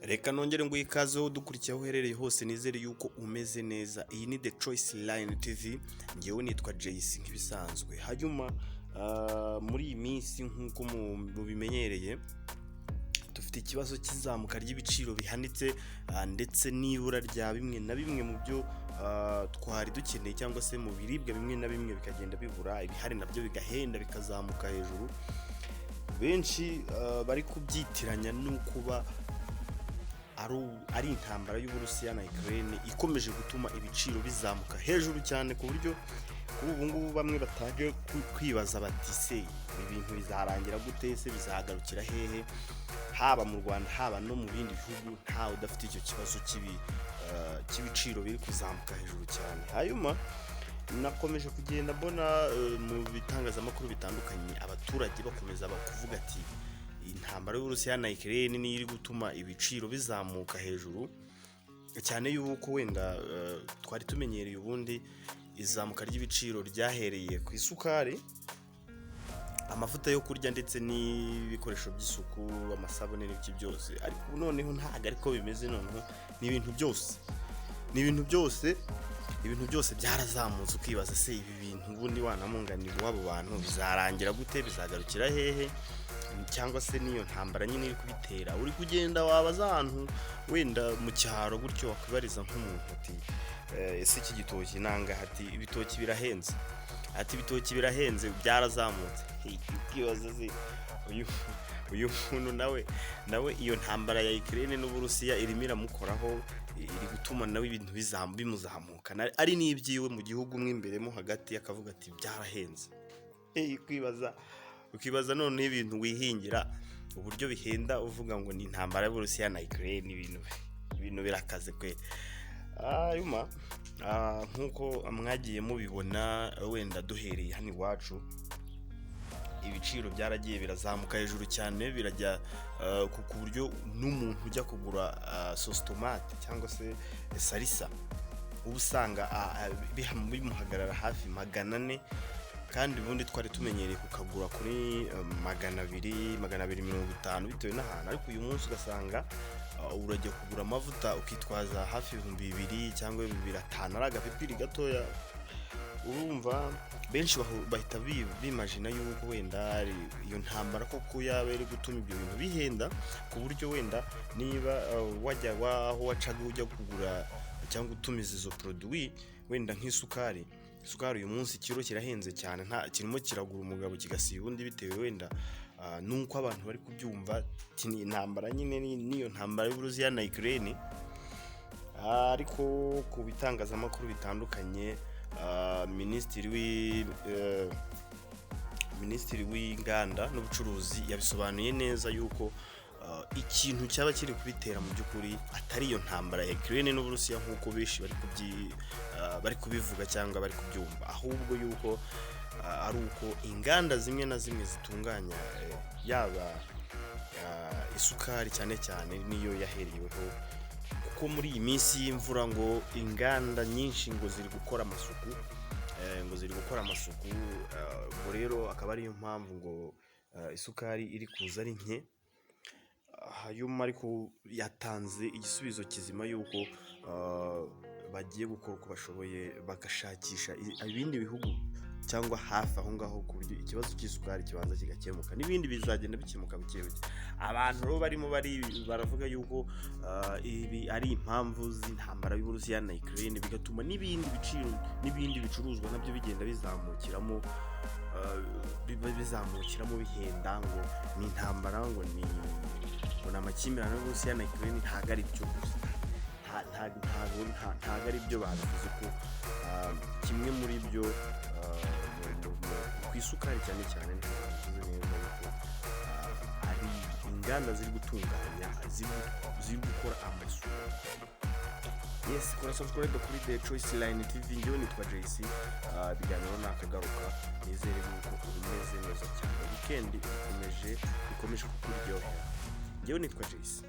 Reka nongere nguhe ikaze aho dukurikiye, aho uherereye hose, nizere yuko umeze neza. Iyi ni The Choice Line TV, ngewe nitwa JC nk'ibisanzwe. Hanyuma muri iyi minsi, nk'uko mubimenyereye, dufite ikibazo cy'izamuka ry'ibiciro bihanitse, ndetse n'ibura rya bimwe na bimwe mu byo twari dukeneye, cyangwa se mu biribwa bimwe na bimwe bikagenda bibura, ibihari nabyo bigahenda, bikazamuka hejuru. Benshi bari kubyitiranya no kuba ari intambara y'Uburusiya na Ukraine ikomeje gutuma ibiciro bizamuka hejuru cyane, ku buryo kuri ubu ngubu bamwe batangiye kwibaza bati: "Se ibi bintu bizarangira gute? Se bizagarukira hehe?" Haba mu Rwanda, haba no mu bindi bihugu, ntawe udafite icyo kibazo cy'ibiciro biri kuzamuka hejuru cyane. Hanyuma nakomeje kugenda mbona mu bitangazamakuru bitandukanye abaturage bakomeza kuvuga ati: "Intambara y'Uburusiya na Ukraine niyo iri gutuma ibiciro bizamuka hejuru cyane." Yuko wenda twari tumenyereye ubundi izamuka ry'ibiciro ryahereye ku isukari, amavuta yo kurya, ndetse n'ibikoresho by'isuku, amasabune n'ibiki byose, ariko ubu noneho ntabwo ariko bimeze. Noneho ni ibintu byose, ni ibintu byose, ibintu byose byarazamutse. Ukibaza: se ibi bintu ubundi wanamunganira w'abo bantu bizarangira gute? Bizagarukira hehe? Cyangwa se n'iyo ntambara nyine iri kubitera? Uri kugenda wabaza ahantu wenda mu cyaro gutyo, wakwibariza nk'umuntu ati: "Ese iki gitoki nangahe?" Ati: "Ibitoki birahenze." Ati: "Ibitoki birahenze, byarazamutse." Hey, ukibaza: se uyu muntu nawe iyo ntambara ya Ukraine n'Uburusiya irimo iramukoraho, iri gutuma nawe ibintu bimuzamuka ari n'ibyiwe mu gihugu mo imbere mo hagati, akavuga ati: "Byarahenze." Hey, ukibaza noneho ibintu wihingira uburyo bihenda, uvuga ngo ni intambara y'Uburusiya na Ukraine. Ibintu birakaze kwe. Hanyuma nk'uko mwagiye mubibona, wenda duhereye hano iwacu, ibiciro byaragiye birazamuka hejuru cyane, birajya ku buryo n'umuntu ujya kugura sauce tomate cyangwa se salsa uba usanga bimuhagarara hafi 400, kandi ubundi twari tumenyereye kukagura kuri 200, 250, bitewe n'ahantu. Ariko uyu munsi ugasanga urajya kugura amavuta ukitwaza hafi 2000 cyangwa 2500, ari agapipiri gatoya. Urumva benshi bahita bimajina yuko wenda ari iyo ntambara koko yaba iri gutuma ibyo bintu bihenda, ku buryo wenda niba wajya aho wacaga ujya kugura cyangwa utumiza izo produit, wenda nk'isukari. Isukari uyu munsi ikiro kirahenze cyane, nta kirimo kiragura umugabo kigasiba undi, bitewe wenda nuko abantu bari kubyumva ati ni intambara nyine, n'iyo ntambara y'Uburusiya na Ukraine. Ariko ku bitangazamakuru bitandukanye, minisitiri w'inganda n'ubucuruzi yabisobanuye neza yuko ikintu cyaba kiri kubitera mu by'ukuri atari iyo ntambara ya Ukraine n'Uburusiya nk'uko benshi bari kubivuga cyangwa bari kubyumva, ahubwo yuko ari uko inganda zimwe na zimwe zitunganya yaba isukari cyane cyane niyo yahereweho, kuko muri iyi minsi y'imvura ngo inganda nyinshi ngo ziri gukora amasuku, ngo ziri gukora amasuku. Ubwo rero akaba ariyo mpamvu ngo isukari iri kuza ari nke. Hanyuma ariko yatanze igisubizo kizima yuko bagiye gukora uko bashoboye, bagashakisha ibindi bihugu cyangwa hafi aho ngaho, ku buryo ikibazo cy'isukari kibanza kigakemuka, n'ibindi bizagenda bikemuka buke buke. Abantu rero barimo baravuga yuko ibi ari impamvu z'intambara y'Uburusiya na Ukraine, bigatuma n'ibindi biciro n'ibindi bicuruzwa nabyo bigenda bizamukiramo, biba bizamukiramo bihenda, ngo ni intambara, ngo ni amakimbirane y'Uburusiya na Ukraine. Ntabwo ari byo gusa, ntabwo ari byo. Babivuze ko kimwe muri byo, ku isukari cyane cyane, ntabwo bivuze neza yuko ari inganda ziri gutunganya, ziri gukora amasuku. Yes, kora subscribe kuri The Choice Line TV. Njyewe nitwa JC. Ibiganiro nakagaruka. Nizere yuko umeze neza cyane, weekend ikomeje kukuryohera. Njyewe nitwa JC.